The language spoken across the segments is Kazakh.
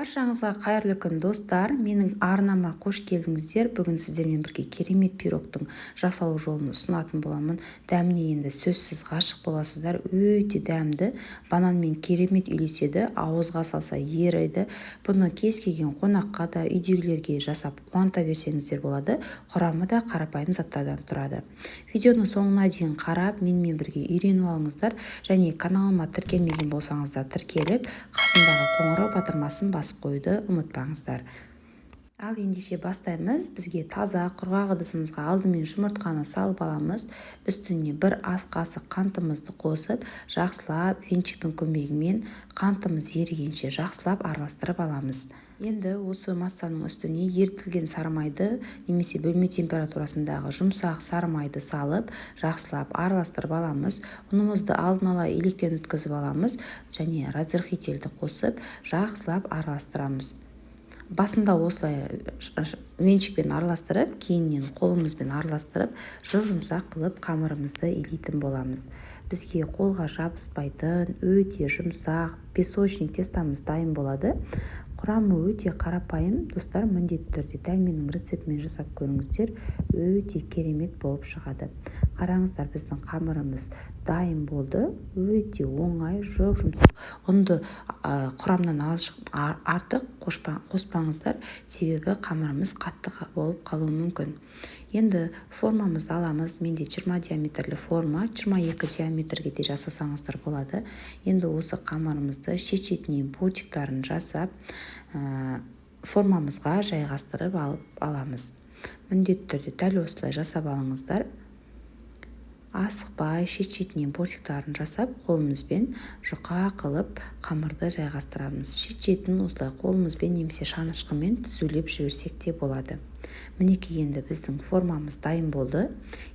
Баршаңызға қайырлы күн, достар! Менің арнама қош келдіңіздер! Бүгін сіздермен бірге керемет пирогтың жасалу жолын ұсынатын боламын. Дәміне енді сөзсіз ғашық боласыздар. Өте дәмді, бананмен керемет үйлеседі, ауызға салса ериді. Бұны кез келген қонаққа да, үйдегілерге жасап қуанта берсеңіздер болады. Құрамы да қарапайым заттардан тұрады. Видеоны соңына дейін қарап, менімен бірге үйреніп алыңыздар және каналыма тіркелмеген болсаңыздар, тіркеліп, қасындағы қоңырау батырмасын басып қоюды ұмытпаңыздар. Ал ендеше бастаймыз. Бізге таза құрғақ ыдысымызға алдымен жұмыртқаны салып аламыз. Үстіне бір ас қасық қантымызды қосып, жақсылап венчиктің көмегімен қантымыз ерігенше жақсылап араластырып аламыз. Енді осы массаның үстіне ерітілген сары майды немесе бөлме температурасындағы жұмсақ сары майды салып, жақсылап араластырып аламыз. Ұнымызды алдын ала електен өткізіп аламыз және разрыхлительді қосып, жақсылап араластырамыз. Басында осылай венчикпен араластырып, кейіннен қолымызбен араластырып, жұп-жұмсақ қылып қамырымызды илейтін боламыз. Бізге қолға жабыспайтын өте жұмсақ песочный тестомыз дайын болады. Құрамы өте қарапайым, достар. Міндетті түрде дәл менің рецептіммен жасап көріңіздер, өте керемет болып шығады. Қараңыздар, біздің қамырымыз дайын болды. Өте оңай, жұп-жұмсақ. Ұнды құрамнан артық қоспаңыздар, себебі қамырымыз қатты болып қалуы мүмкін. Енді формамызды аламыз. Менде 20 диаметрлі форма, 22 диаметрге де жасасаңыздар болады. Енді осы қамырымызды шет-шетінен бортиктарын жасап, формамызға жайғастырып алып аламыз. Міндетті түрде дәл осылай жасап алыңыздар. Асықпай шет-шетінен бортиктарын жасап, қолымызбен жұқа қылып қамырды жайғастырамыз. Шет-шетін осылай қолымызбен немесе шанышқымен түзулеп жіберсек те болады. Мінекей, енді біздің формамыз дайын болды.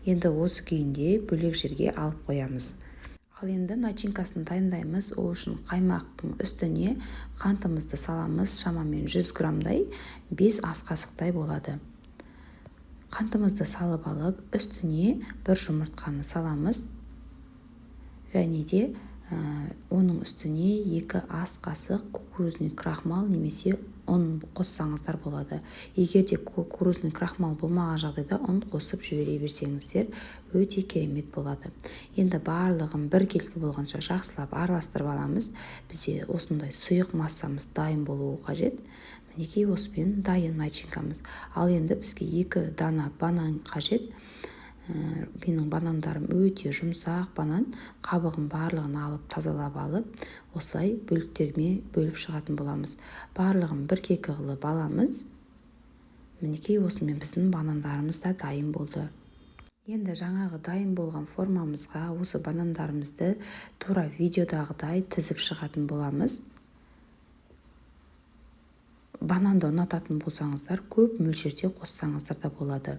Енді осы күйінде бөлек жерге алып қоямыз. Ал енді начинкасын дайындаймыз. Ол үшін қаймақтың үстіне қантымызды саламыз, шамамен 100 граммдай, 5 ас қасықтай болады. Қантымызды салып алып, үстіне бір жұмыртқаны саламыз және де оның үстіне 2 ас қасық кукурузный крахмал немесе ұн қоссаңыздар болады. Егер де кукурузный крахмал болмаған жағдайда, ұн қосып жібере берсеңіздер, өте керемет болады. Енді барлығын біркелкі болғанша жақсылап араластырып аламыз. Бізде осындай сұйық массамыз дайын болуы қажет. Мінекей, осымен дайын начинкамыз. Ал енді бізге екі дана банан қажет. Менің банандарым өте жұмсақ банан. Қабығын барлығын алып, тазалап алып, осылай бөліктерге бөліп шығатын боламыз. Барлығын біркелкі қылып аламыз. Мінекей, осымен біздің банандарымыз да дайын болды. Енді жаңағы дайын болған формамызға осы банандарымызды тура видеодағыдай тізіп шығатын боламыз. Бананды ұнататын болсаңыздар, көп мөлшерде қоссаңыздар да болады,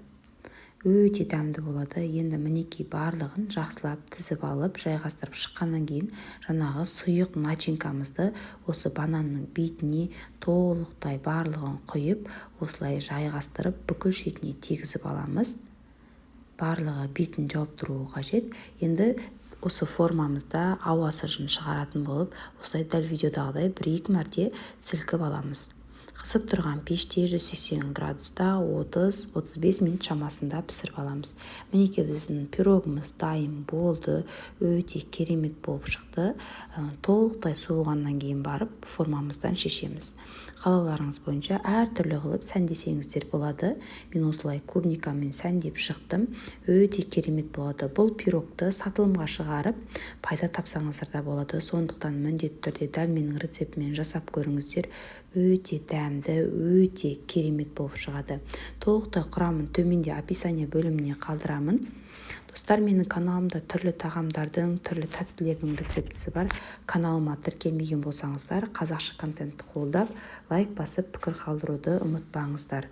өте дәмді болады. Енді, мінекей, барлығын жақсылап тізіп алып, жайғастырып шыққаннан кейін, жаңағы сұйық начинкамызды осы бананның бетіне толықтай барлығын құйып, осылай жайғастырып, бүкіл шетіне тигізіп аламыз. Барлығы бетін жауып тұруы қажет. Енді осы формамызда ауасын шығаратын болып, осылай дәл видеодағыдай бір екі мәрте сілкіп аламыз. Қызып тұрған пеште 180 градуста 30-35 минут шамасында пісіріп аламыз. Мінекей, біздің пирогымыз дайын болды. Өте керемет болып шықты. Толықтай суығаннан кейін барып формамыздан шешеміз. Қалауларыңыз бойынша әртүрлі қылып сәндесеңіздер болады. Мен осылай клубникамен сәндеп шықтым. Өте керемет болады. Бұл пирогты сатылымға шығарып, пайда тапсаңыздар да болады. Сондықтан міндетті түрде дәл менің рецептіммен жасап көріңіздер. Өте дәмді, өте керемет болып шығады. Толықтай құрамын төменде описание бөліміне қалдырамын. Достар, менің каналымда түрлі тағамдардың, түрлі тәттілердің рецептісі бар. Каналыма тіркелмеген болсаңыздар, қазақша контентті қолдап, лайк басып, пікір қалдыруды ұмытпаңыздар.